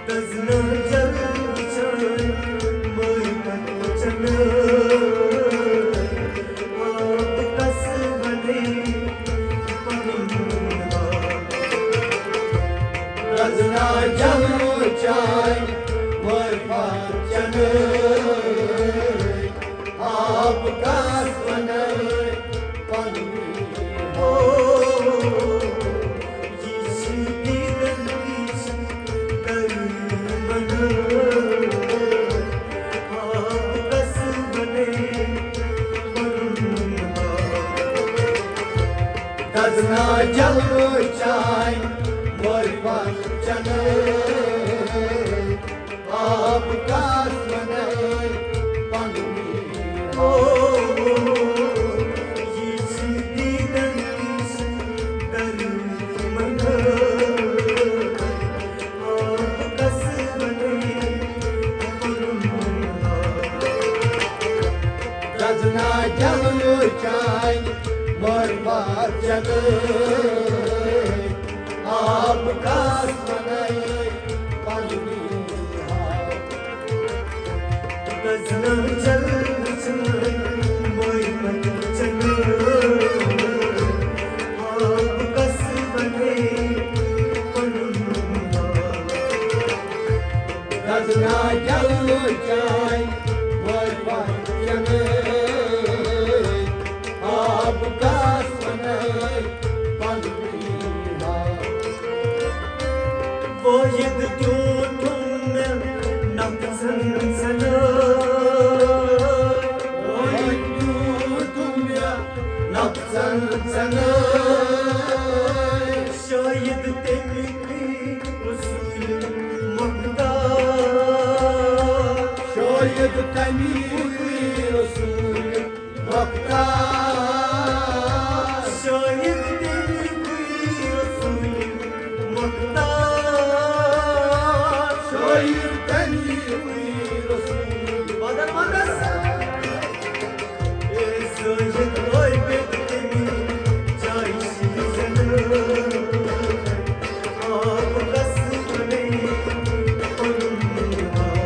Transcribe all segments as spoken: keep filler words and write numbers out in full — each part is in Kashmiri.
دزنا جل وچان مٲے پتہٕ وچھن آب کس ونے پنُن آب۔ دزنا جل وچان مٲے پتہٕ وچھن آب کس ونے پنُن آب۔ دزنا جلو چاے مر پتہٕ وچھن آب کس ونے پنُن آب۔ یہِ چھِ دیدن نِش درد منگان۔ آب کس ونے پنُن آب۔ دزنا جلو چاے مر پتہٕ وچھن آب کس ونے پنُن آب۔ دزنا جل وچھن مٲے پتہٕ وچھن آب کس ونے پنُن آب۔ دزنا جل وچھن مٲے پتہٕ وچھن آب کس ونے پنُن آب۔ واحد دیُتُم مےٚ نفژن ژھٮ۪نٲے۔ واحد دیُتُم مےٚ نفژن ژھٮ۪نٲے۔ شاید تَمہِ رسول مۄختار۔ شاید تَمہِ رسول مۄختار۔ شاید تَمہِ رسول مۄختار۔ شاید تَمہِ رسول۔ بدل ونس۔ اے زٲہد عٲبد تٔمی جایہِ شیٖزن۔ آب کس ونے پنُن آب۔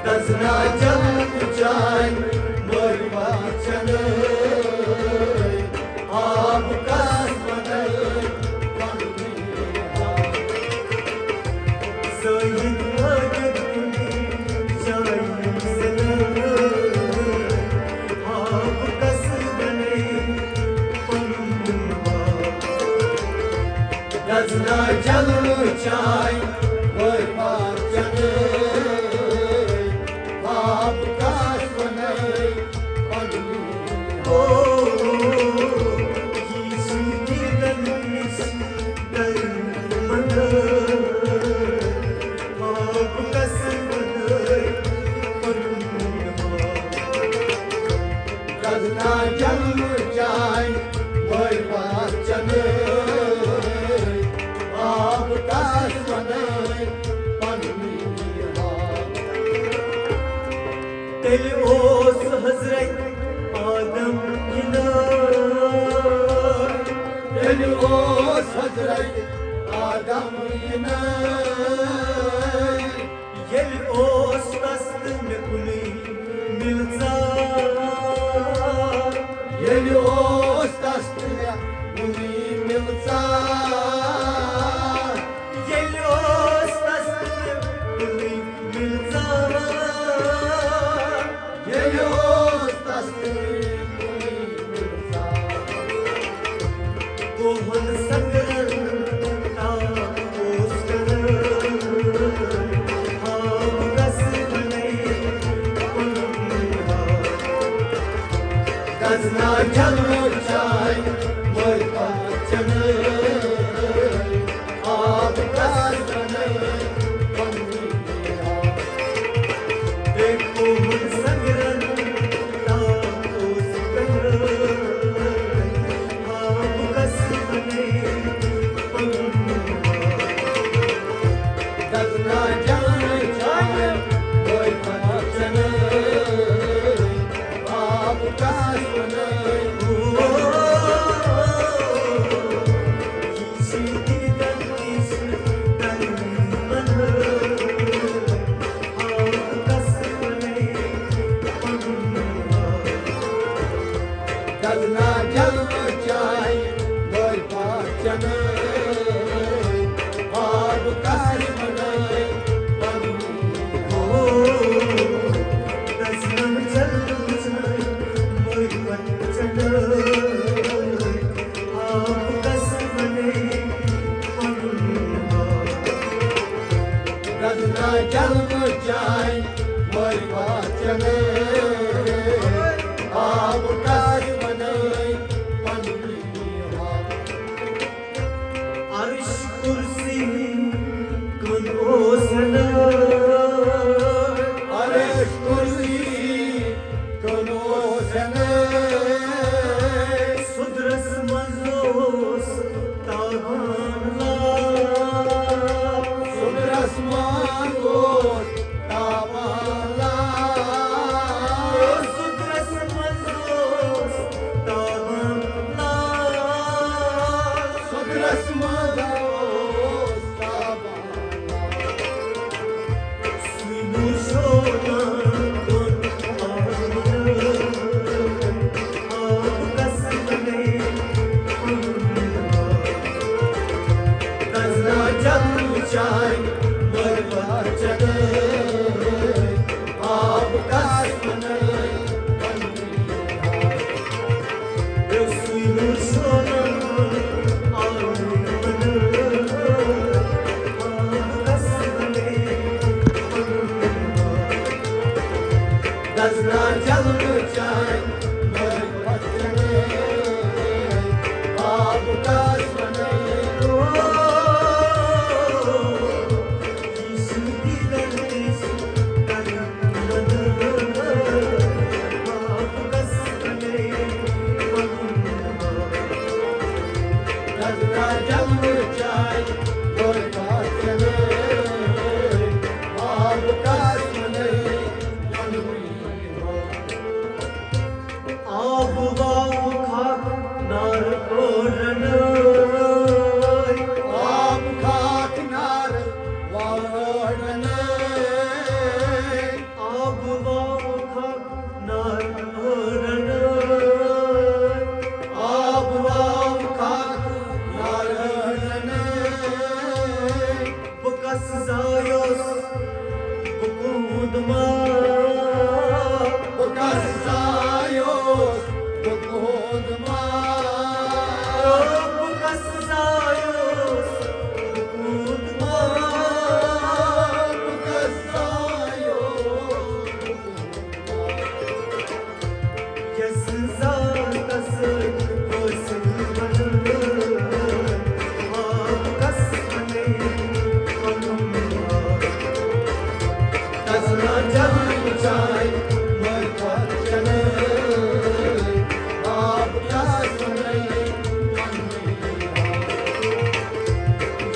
دزنا جل وچھن مٲے پتہٕ وچھن آب کس ونے پنُن آب۔ سٲیِد مٲجِد کُنہِ جایہِ زِنہٕ۔ آب کس ونے پنُن آب۔ دزنا جل وچھن مٲے پتہٕ وچھن آب کس ونے پنُن آب۔ یہِ چھُ دیدن نِش درد منگان۔ آب کس ونے پنُن آب۔ دزنا جل وچھن مٲے پتہٕ وچھن آب کس ونے پنُن آب۔ تیٚلہِ اوس حضرت آدم یِنہٕ۔ تیٚلہِ اوس حضرت آدم یِنہٕ۔ ییٚلہِ اوس تس تہٕ مےٚ کُنُے مِلژار۔ ییٚلہِ اوس تس تہٕ مےٚ کُنُے مِلژار۔ ییٚلہِ اوس تس تہٕ مےٚ کُنُے مِلژار۔ ییٚلہِ اوس تس تہٕ مےٚ کُنُے مِلژار۔ کوہن سنگرن تاپھ اوس کران، آب گس بنے پنُن آب۔ دزنا جلو چاے مٲے پتہٕ وچھن آب گس بنے پنُن آب۔ بے کوہن سنگرن تاپھ اوس کران، آب گس بنے پنُن آب۔ دزنا جلو چاے مٲے پتہٕ وچھن آب گس بنے جلوٕ چاے، مٲرۍ بچنَے، آب کس وَنَے، پنُن عرش کرسی کُن اوس ہنا۔ عرش کرسی کُن اوس ہنا۔ سُدرس منٛز اوس تابان لال۔ سُدرس منٛز اوس تابان لال۔ سُدرس منٛز اوس تابان لال۔ سُدرس منٛز اوس تابان لال۔ سُے نوٗر شوقان کُن آمُت۔ آب کس وَنَے پنُن آب۔ دزنا جلوٕ چاے، مٲرۍ بچنَے، آب کس وَنَے پنُن آب۔ سُے نوٗر شوقان آمُت۔ آب کس وَنَے پنُن آب۔ دزنا جلوٕ چاے، مٲرۍ بچنَے، آب کس وَنَے۔ آب واو کھاک نار پورنٲے۔ آب کھاک نار وورنٲے۔ آب واو کھاک نار پورنٲے۔ آب واو کھاک نار پورنٲے۔ بہٕ کس زایوس، بہٕ کوٗد ما؟ بہٕ کس زایوس، بہٕ کوٗد ما؟ بہٕ کس زایوس، بہٕ کوٗد ما؟ بہٕ کس زایوس، بہٕ کوٗد ما؟ یس ذاتس ٲسۍ ونان، آب کس ونے پنُن آب۔ تسلا جان چاے مر پتھ چنے، آب کس ونے پنُن آب۔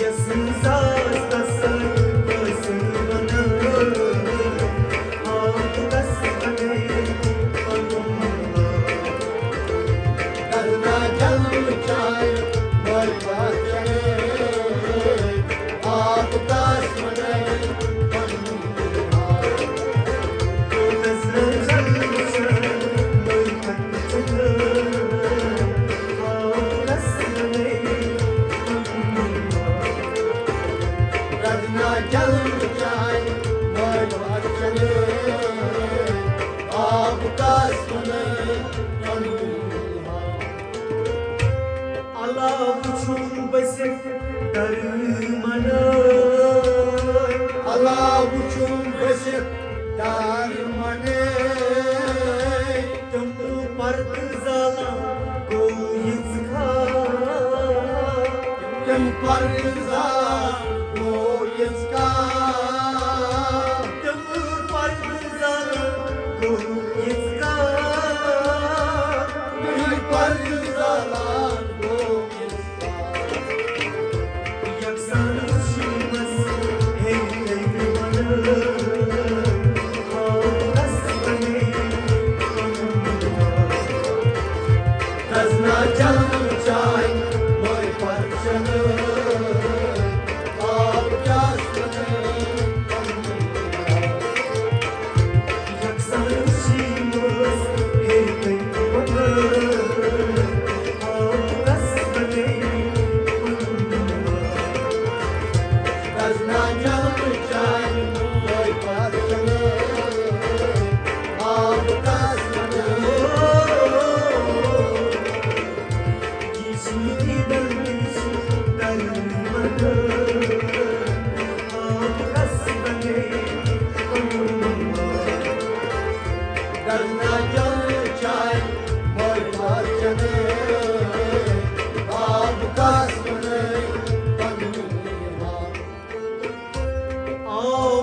یس ذاتس ٲسۍ ونان، آب کس ونے پنُن آب۔ کرنا جلوٕ چاے، مر پتھ چنے، آب کس ونے پنُن آب۔ کرنا جلوٕ چاے، مر پتھ چنے، آب کس ونے پنُن آب۔ کرنا جلوٕ چاے، مر پتھ چنے، آب کس ونے پنُن آب۔ علاوٕ چھُم بٔسِتھ درمنٲے۔ علاوٕ چھُم بٔسِتھ درمنٲے۔ تِم پردٕ زالان گوٚو یِژ کھار۔ تِم پردٕ زالان گوٚو یِژ کھار۔ تِم پردٕ زالان گوٚو یِژ کھار۔ تِم پردٕ زالان گوٚو یِژ کھار۔ یکسان شیٖنس ہیٚکہِ تٔمۍ ونہٕ، آبس بنے پنُن آب۔ خزنہ جلوٕ چاے، مٲرۍ پرچنہٕ، آب کیٛاہ سُنہٕ۔ یکسان شیٖنس ہیٚکہِ تٔمۍ ونہٕ، آبس بنے پنُن آب۔ خزنہ جلوٕ چاے، مٲرۍ پرچنہٕ، آب کیٛاہ سُنہٕ۔ یہِ چھُ یہِ دل، یہِ چھُ دل مگر، آب کس بنے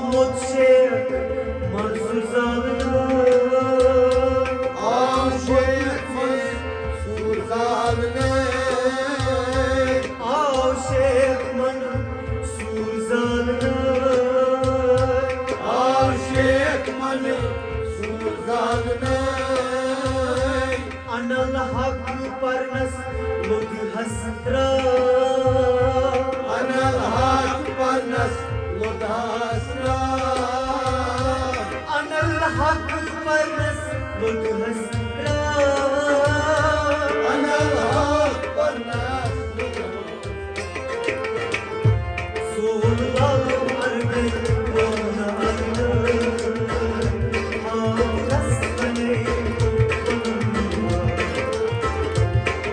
آمُت شیخ منصور زالنہٕ۔ آو شیخ منصور زالنہٕ۔ آو شیخ منصور زالنہٕ۔ آو شیخ منصور زالنہٕ۔ اَنَل حق پرنَس لوٚدہَس ترٛاو۔ اَنَل حق پرنَس لوٚدہَس ترٛاو۔ اَنَل حق پرنَس لوٚدہَس ترٛاو۔ اَنَل حق پرنَس لوٚدہَس۔ سول لال ارگے وونا ارگے، آو رس بنے پنما۔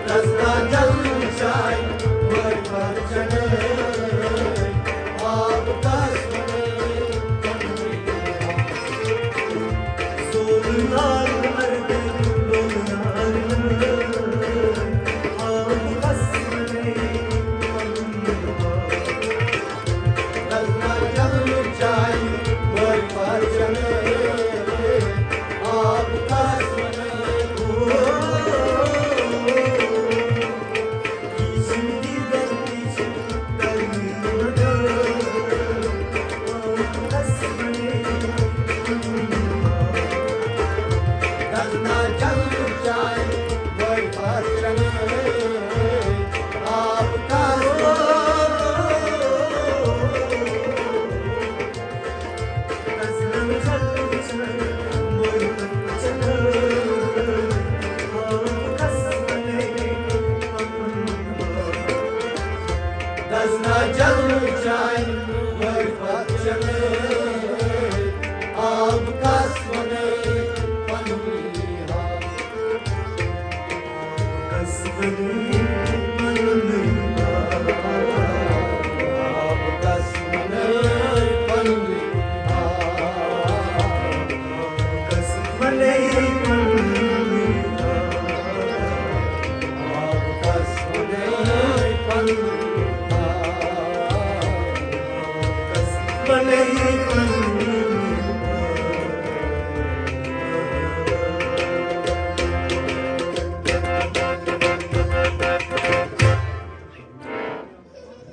رسنا جل چائے، ور پر چڑھے، آو رس بنے پنما۔ سول لال ارگے وونا ارگے، آو رس بنے پنما۔ دزنا جل چائے، مر پتھ چلے، آب کس ونے پنوی ہا۔ کس ونے پنوی ہا۔ آب کس ونے پنوی ہا۔ کس ونے پنوی ہا۔ آب کس ونے پنوی ہا۔ کس ونے پنوی